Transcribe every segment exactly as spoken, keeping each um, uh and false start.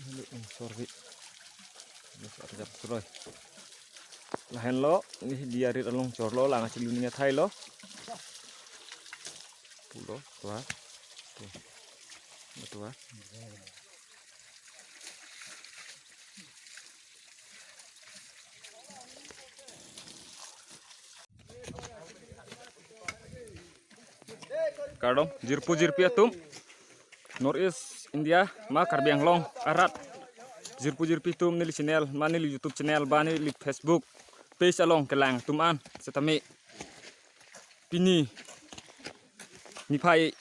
Sorry. Arjap suloi. Lahenlo, neli hidi arit along chorlo, lang achilu ning athai lo. Pulo, tua. Tuh. Tua. Kardom, jirpo jirpi atum. North East India, ma Karbi Anglong arat. Jirpo jirpi atum neli channel, ma neli YouTube channel, ba neli Facebook page along kelang atum an setame. Pini niphai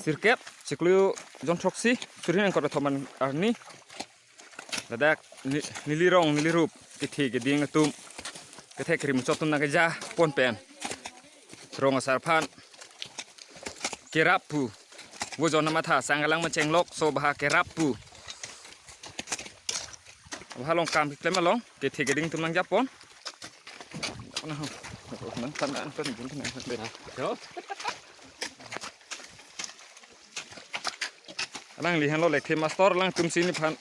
sirkep, chiklo jon throksi, suri ingkoi ra thom an arni. Ladak ni-, neli rong, neli rup, kethe keding atum, kethek keri muchot atum nangkeja pon pen. Rong asar aphan kerap pu. Vo jon amatha sang alang macheng lok so baha kerap pu. Baha along kam keklem along, kethe keding atum nangja pon. Nang tan an pen jun nang pen. Yo. Alangli henlo Lekthe Master, alangtum si nephan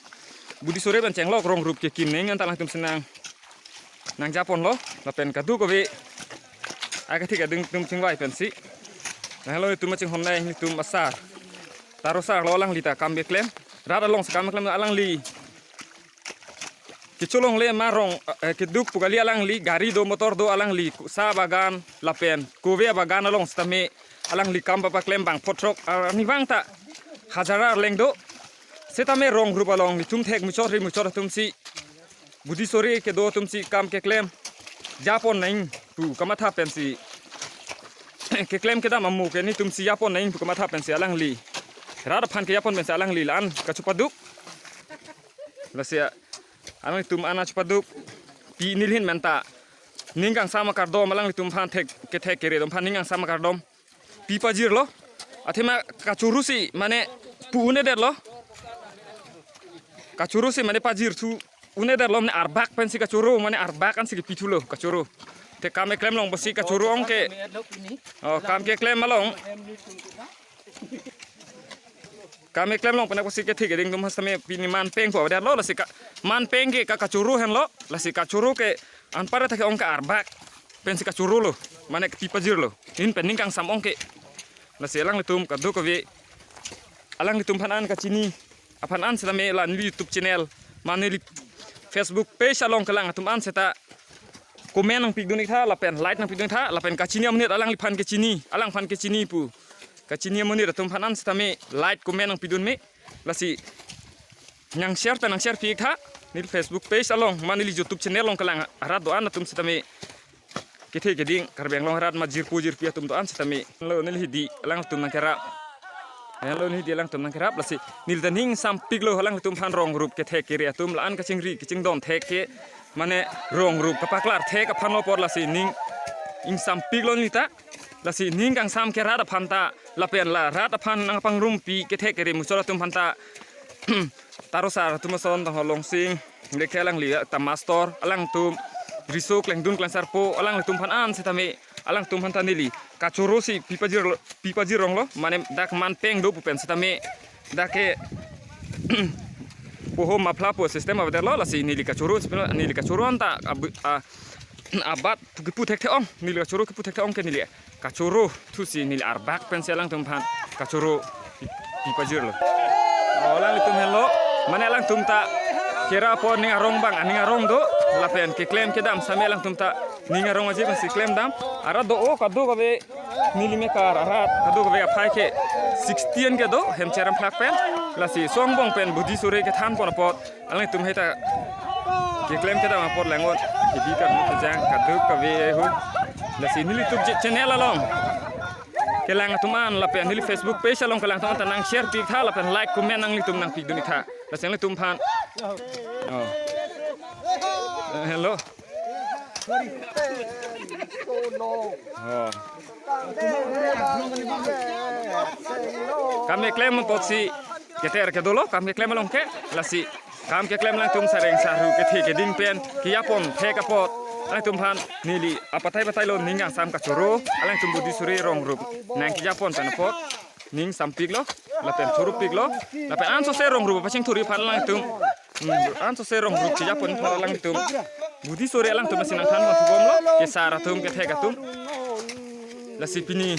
budi sore pen chenglok rong rup kekim neng anta alangtum si nang, nangja ponlo, lapen kadokave akethe keding atum chingvai pensi. Lahenlo itum machinghon nai itum asar. Taro sar lo alangli ta kam keklem. Rat along si kam keklem alangli. Kecholongle ma rong, eh, keduk pu kali, alangli gari do, motor do, alangli sa bagan lapen kove abagan along setame alangli kam papaklem bang photrok, ah, arnivang ta hajar arleng do. Setame rong rup along nelitum thek muchot ri muchot atum si, budi sore kedo atum si kam keklem japon nang pu kamatha pensi, keklem kedam amu ke nelitum si japon nang pu kamatha pensi alangli, rat aphan ke japon pensi alangli la-an kachopaduk. Lasi alangtum an achopaduk pi nelihin menta ning kangsam akardom, alanglitum aphan thek, kethek kere atum aphan ning kangsam akardom pi pajirlo. Athema kachoro si mane pu un-edetlo. Kachoro si mane pajirthu un-edetlo, mane arbak pensi kachoro, mane arbak ansi kepithulo kachoro. Te kam keklem along basi kachoro ong ke. Oh, kam keklem along. Kam keklem along pen apotsi kethe keding atum setame pini manpeng pu avedetlo, lasi ka manpeng ke ka kachoro henlo, lasi kachoro ke anpar athak ke ong ke arbak pensi kachorolo, mane kepi pajirlo. Nelihin pen ning kangsam ong ke. Lasi alanglitum kadokave, alanglitum aphan an kachini aphan an setame la neli YouTube channel, ma neli Facebook page along kelang atum an seta comment nangpidun ik tha, lapen like nangpidun ik tha, lapen kachini amonit alangliphan kechini, alangphan kechini pu kachini amonit atum aphan an setame like comment nangpidun me. Lasi nang share ta nang share pi ik tha, neli Facebook page along ma neli YouTube channel along kelang arat do-an atum setame, kethe keding Karbi Anglong arat ma jirpo jirpi atum do-an setame. Lo neli hidi alangtum nangkerap. Lo neli hidi alangtum nangkerap, lasi neli ta ning sampiklo alangtum aphan rong rup kethek kere atum la-an kachingri kachingdon thek ke, mane rong rup kapaklar thek aphan lo apot, lasi ning ingsampiklo neli ta. Lasi ning kangsam ke rat aphan ta, lapen la rat aphan nangpangrumpi kethek kere muchot atum aphan ta. Taro sar atum ason tangho Longsing, Lekthe alangli ta master, alangtum riso klengdun klengsarpo, alanglitum aphan an setame, alangtum aphan ta neli kachoro si pi pajirlo, pi pajir ronglo, mane dak manpeng do pu pen setame, dak ke poho mapla po system avedetlo, lasi neli kachoro si pilo, neli kachoro anta abu-, a, abat kepu thekthe ong, neli kachoro kepu thekthe ong ke neli kachoro thu si neli arbak pensi alangtum aphan kachoro pi, pi pajirlo. Oh, alanglitum henlo, mane alangtum ta kera apot ning arong bang, aning arong do, lapen keklem kedam setame alangtum ta ning arong aji pensi klem dam. Arat do-o kadokave neli mekar arat, kadokave aphai ke sixteen kedo, hem cheram phlak pen, lasi songbong pen budi sore kethan pon apot, alangtum heta keklem kedam apot langot, hidi kan kejang kadokave ahut. Lasi neli YouTube channel along kelang atum an lapen neli Facebook page along kelang atum an ta nang share pi ik tha, lapen like comment nanglitum nangpidun ik tha. Lasi nanglitum aphan. Oh. Eh, hello. Oh. Kam keklem apotsi keter kedolo, kam keklem along ke, lasi kam keklem alangtum sareng sarhu kethe keding pen kejapon thek apot, alangtum aphan neli apatai patailo ning kangsam kachoro, alangtum budi sore rong rup nangkejapon pen apot. ning sampiklo, lapen chorupiklo, lapen ansose rong rup pachingthur aphan alangtum. Hmm, ansose rong rup chejapon aphan alangtum. Budi sore alangtum si nangthan mon thubomlo, kesar atum kethek atum. Lasi pini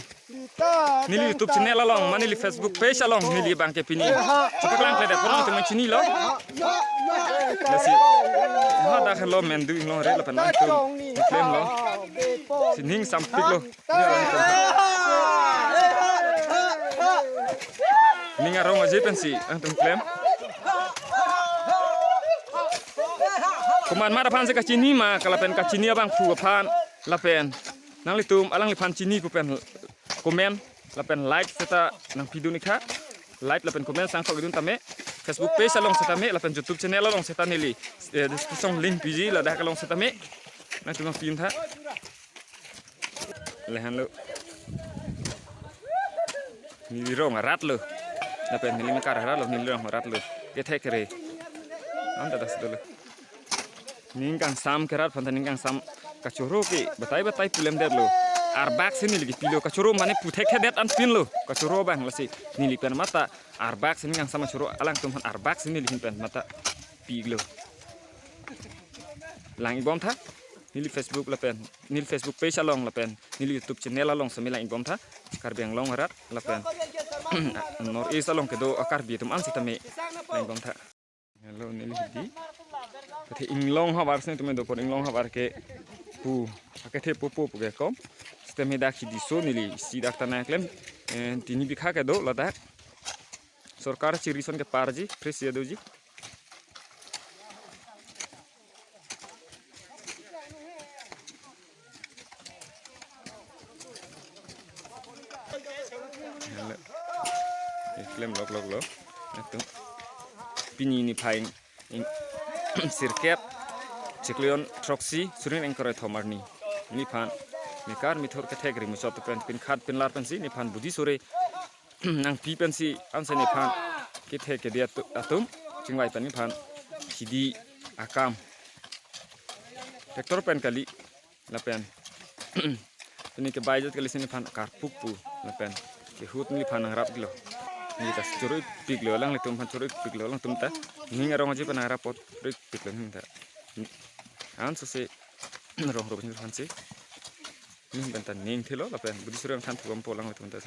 neli YouTube channel along, ma neli Facebook page along, neli abang ke pini chepaklang kledet pon alangtum chinilo. Lasi, ha dak helo mendu inglong re lapen alangtum klemlo. Si ning sampiklo. Ning arong aje pensi alangtum klem. Komat mat aphan si kachini ma, kalapen kachini abang pu aphan, lapen nanglitum alangliphan chini pu pen comment lapen like seta nangpidun ik tha. Like lapen comment sangthok idun tame. Facebook page along setame, lapen YouTube channel along seta neli, eh, description link piji, ladak along setame nangtum nangpidun tha. Lahenlo. Neli rong arat lo. Lapen neli mekar arat lo, neli rong arat lo. Kethek kere. Anta das dolo. Ning kangsam kerat aphan ta ning kangsam kachoro ke batai batai pulemdetlo. Arbak si neli kepilo, kachoro mane puthekthedet anpinlo. Kachoro abang lasi neli pen mata arbak si ning kangsam kachoro alangtum aphan arbak si neli hin pen mata piklo. Lang-ikbom tha. Neli Facebook lapen, neli Facebook page along lapen neli YouTube channel along semi lang-ikbom tha. Karbi Anglong arat lapen North East along kedo a-Karbi atum an setame lang-ikbom tha. Hello, neli hidi. Kethe inglong havar si nelitum do apor inglong havar ke pu. Akethe pupu pu ke kom. Setame dak hidi so neli isi dak ta nangklem. Eh, tini bikha kedo ladak. Sorkar chiri ason keparji, fresh ya doji. Hello. Eh, klem lok lok lo. Atum. Pini niphai ing-, sirkep chiklo throksi suri ingkoi ra thom arni. Neliphan mekar methur kethek ri muchot pen pin khat pin lar pensi neliphan budi sore nangpi pensi anse nephan kethek kede atu-, atum chingvai pen nephan hidi akam tractor pen kali lapen pini kebai jat kali si nephan karpuk pu lapen kehut neliphan nangraplo. Neli ta choro-ipiklo, alanglitum aphan choro-ipiklo, alangtum ta ning arong aje pen nangrap apot choro-ipiklo ning ta. Ansose rong rup aphansi ning pen ta ning thelo lapen budi sore nangthan thubompo alangtum ta.